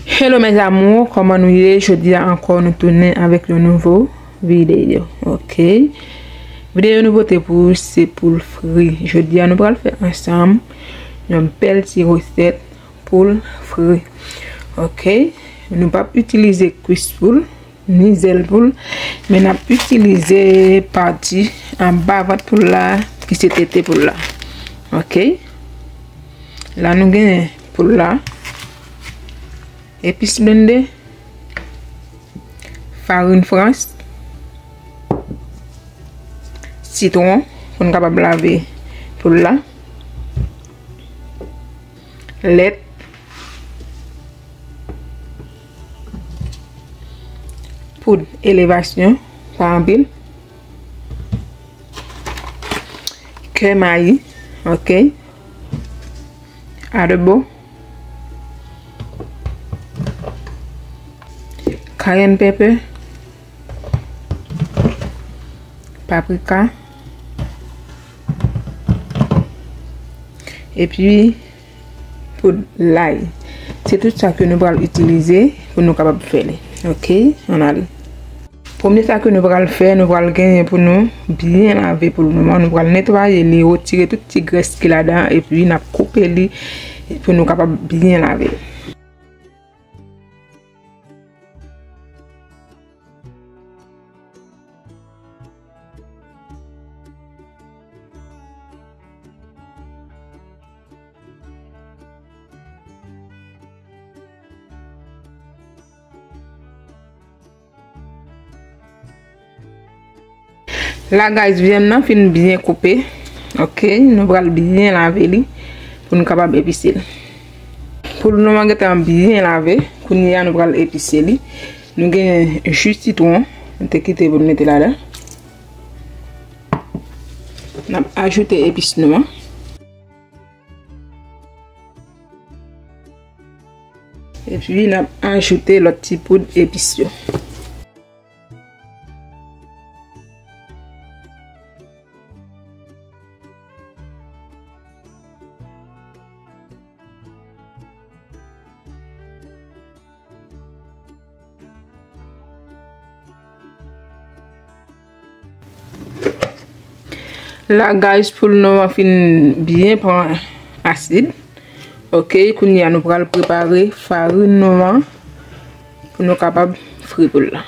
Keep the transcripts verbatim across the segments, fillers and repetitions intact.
Hello mes amours, kòman nou ye? Jodi a ankò nou tounen avèk yon nouvo videyo, ok? Videyo nou pote pou ou se poul fri. Jodi a nou pral fè ansanm yon bèl ti resèt poul fri, ok? Nou p ap itilize kwis poul, ni zèl poul, men n ap itilize pati anba vant poul la, ki se tete poul la, ok? La nou gen poul la, epis blende, farin frans, sitwon pou n kapab lave poul la, lèt, poud elevasyon, pa anpil, kè mayi, ok, adobo, cayenne pepper, paprika, epi poud lay. Se tout sa ke nou pral itilize pou nou kapab fè li. Ok, ann ale. Premye sa ke nou pral fè, nou pral genyen pou nou byen lave poul nou an. Nou pral netwaye li, retire tout ti grès ki ladan, epi n ap koupe li pou nou kapab byen lave l. La, guys, vyann nan fin byen koupe. Ok, nou pral byen lave li pou nou kapab epise l. Poul nou an gentan byen lave, kounye a nou pral epise li. Nou gen ji sitwon, nou te kite pou nou mete ladan. N ap ajoute epis nou an. Epi n ap ajoute lòt ti poud epis yo. La, guys, poul nou an fin byen pran asid. Ok, kounye a nou pral prepare farin nou an pou nou kapab fri poul la.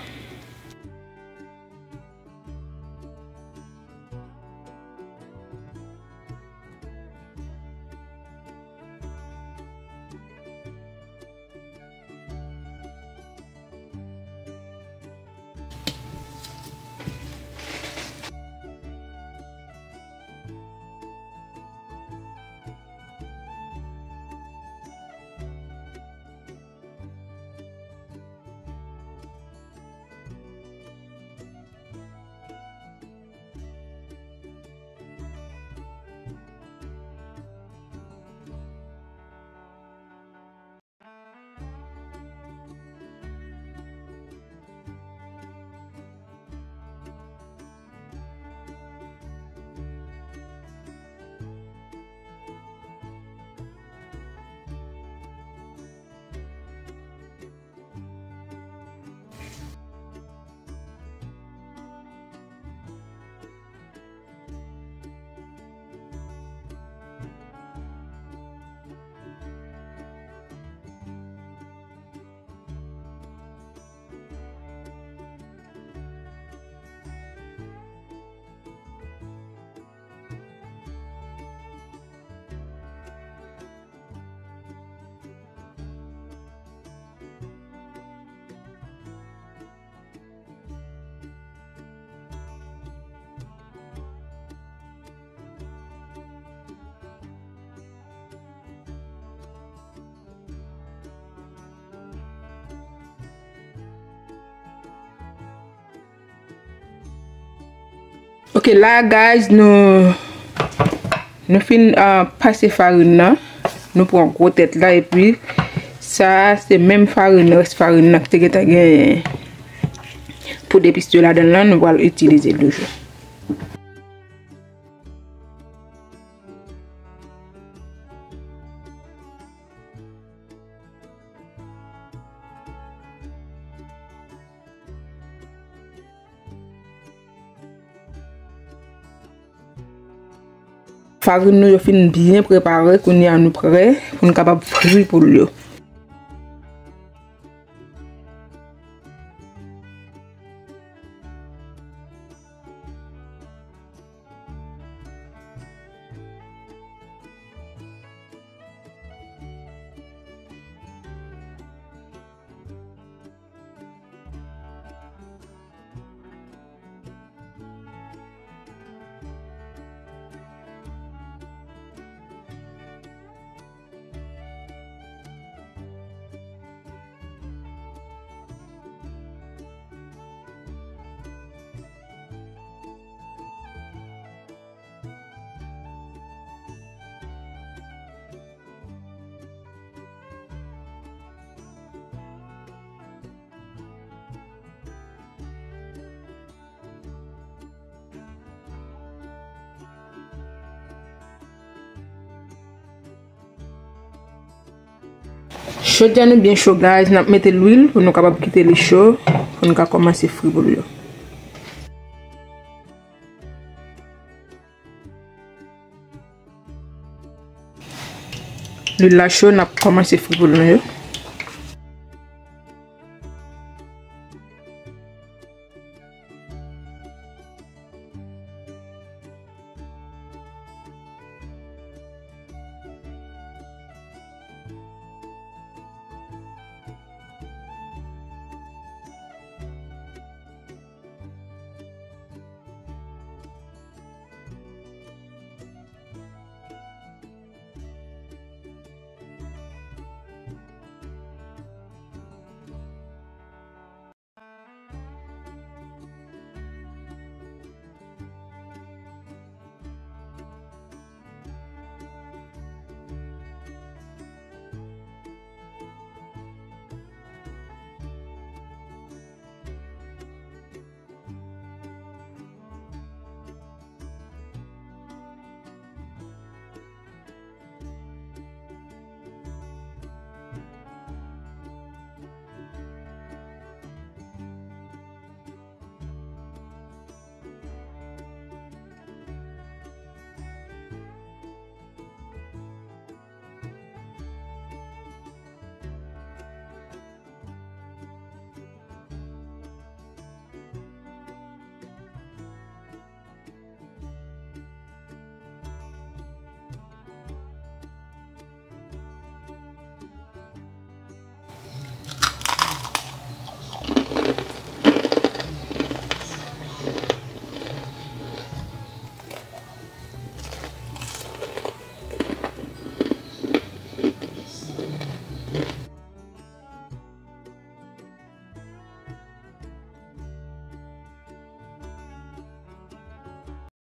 Ok, la, guys, nou, nou fin, ah, pase farin nan. Nou pran gwo tèt la, epi sa a se menm farin, rès farin nan ki te gentan gen poud epis yo ladan l lan, nou pral itilize l toujou. Farin nou yo fin byen prepare, kounye a nou prè pou n kapab fri poul yo. Chodyè nou byen cho, guys. N ap mete lwil pou nou kapab kite li cho, pou nou ka kòmanse fri poul yo. Lwil la cho, n ap kòmanse fri poul nou yo.